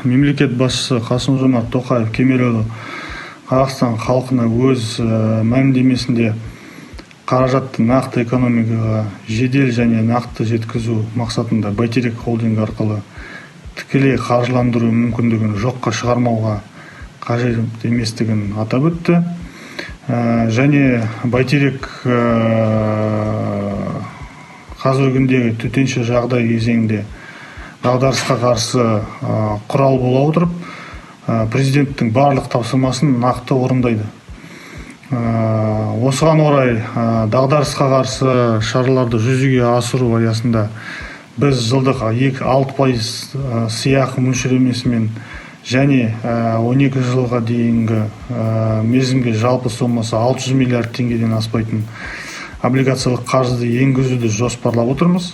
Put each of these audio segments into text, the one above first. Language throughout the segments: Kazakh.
Мемлекет басшысы Қасым-Жомарт Тоқаев Кемелұлы Қазақстан халқына өз мәлімдемесінде қаражатты нақты экономикаға жедел және нақты жеткізу мақсатында «Бәйтерек» холдингі арқылы тікелей қаржыландыру мүмкіндігін жоққа шығармауға қажет еместігін атап өтті. Және «Бәйтерек» қазіргі күндегі төтенше жағдай кезеңінде дағдарысқа қарсы құрал бола отырып, президенттің барлық тапсырмасын нақты орындайды. Осыған орай дағдарысқа қарсы шараларды жүзеге асыру аясында біз жылдық 2,6% сыйақы мөлшерлемесімен және 12 жылға дейінгі мерзімге жалпы сомасы 600 миллиард теңгеден аспайтын облигациялық қарызды енгізуді жоспарлап отырмыз.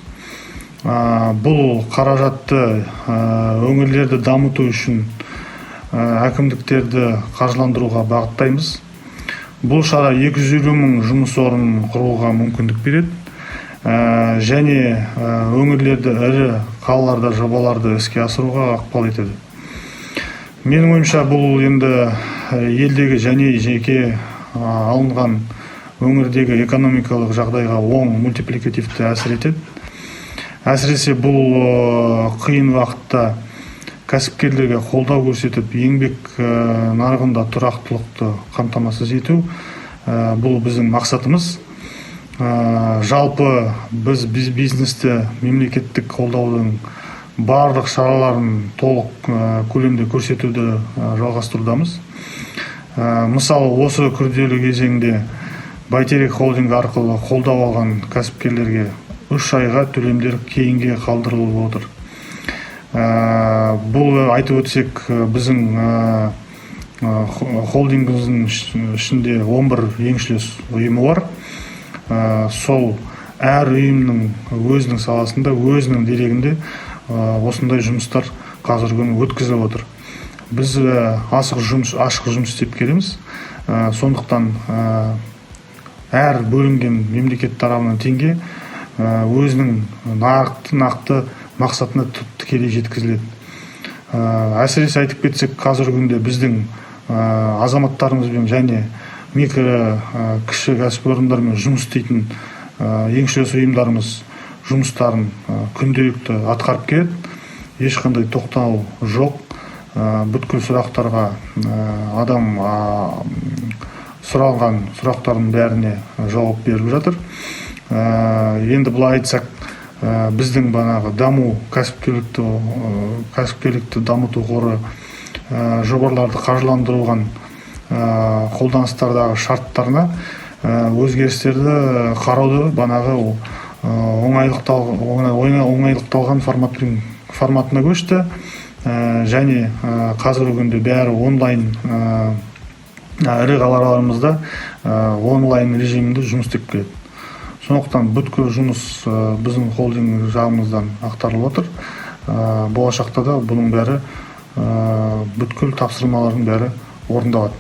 Бұл қаражатты өңірлерді дамыту үшін әкімдіктерді қаржыландыруға бағыттаймыз. Бұл шара 250 мың жұмыс орнын құруға мүмкіндік береді және өңірлерді, ірі қалаларда жобаларды іске асыруға ықпал етеді. Менің ойымша, бұл енді елдегі және жеке алынған өңірдегі экономикалық жағдайға оң мультипликативті әсер етеді. Әсіресе бұл қиын уақытта кәсіпкерлерге қолдау көрсетіп, еңбек нарығында тұрақтылықты қамтамасыз ету, бұл біздің мақсатымыз. Жалпы біз бизнесті мемлекеттік қолдаудың барлық шараларын толық көлемде көрсетуді жалғастырудамыз. Мысалы, осы күрделі кезеңде «Бәйтерек» холдингі арқылы қолдау алған кәсіпкерлерге 3 айға төлемдер кейінге қалдырылып отыр. Бұл айтып өтсек, біздің холдингіміздің ішінде 11 еншілес ұйымы бар. Сол әр ұйымның өзінің саласында, өзінің дерегінде осындай жұмыстар қазіргі күні өткізіліп отыр. Біз асық жұмыс, ашық жұмыс істеп келеміз. Сондықтан әр бөлінген мемлекет тарапынан теңге өзінің нақты мақсатына тікелей жеткізіледі. Әсіресе айтып кетсек, қазіргі күнде біздің азаматтарымызбен және микро, кіші кәсіпорындармен жұмыс істейтін еншілес ұйымдарымыз жұмыстарын күнделікті атқарып келеді. Ешқандай тоқтау жоқ. Бүткіл сұрақтарға, адам сұралған сұрақтардың бәріне жауап беріліп жатыр. Енді былай айтсақ, біздің бағанағы даму кәсіпкерлікті дамыту қоры жобаларды қаржыландыруған қолданыстардағы шарттарына өзгерістерді қарауды бағанағы оңайлықталған форматына көшті. Және қазіргі күнде бәрі онлайн, ірі қалаларымызда онлайн режимінде жұмыс істеп келеді. Сондықтан бүткіл жұмыс біздің холдинг жағымыздан атқарылып отыр. Болашақта да бұның бәрі, бүткіл тапсырмалардың бәрі орындалады.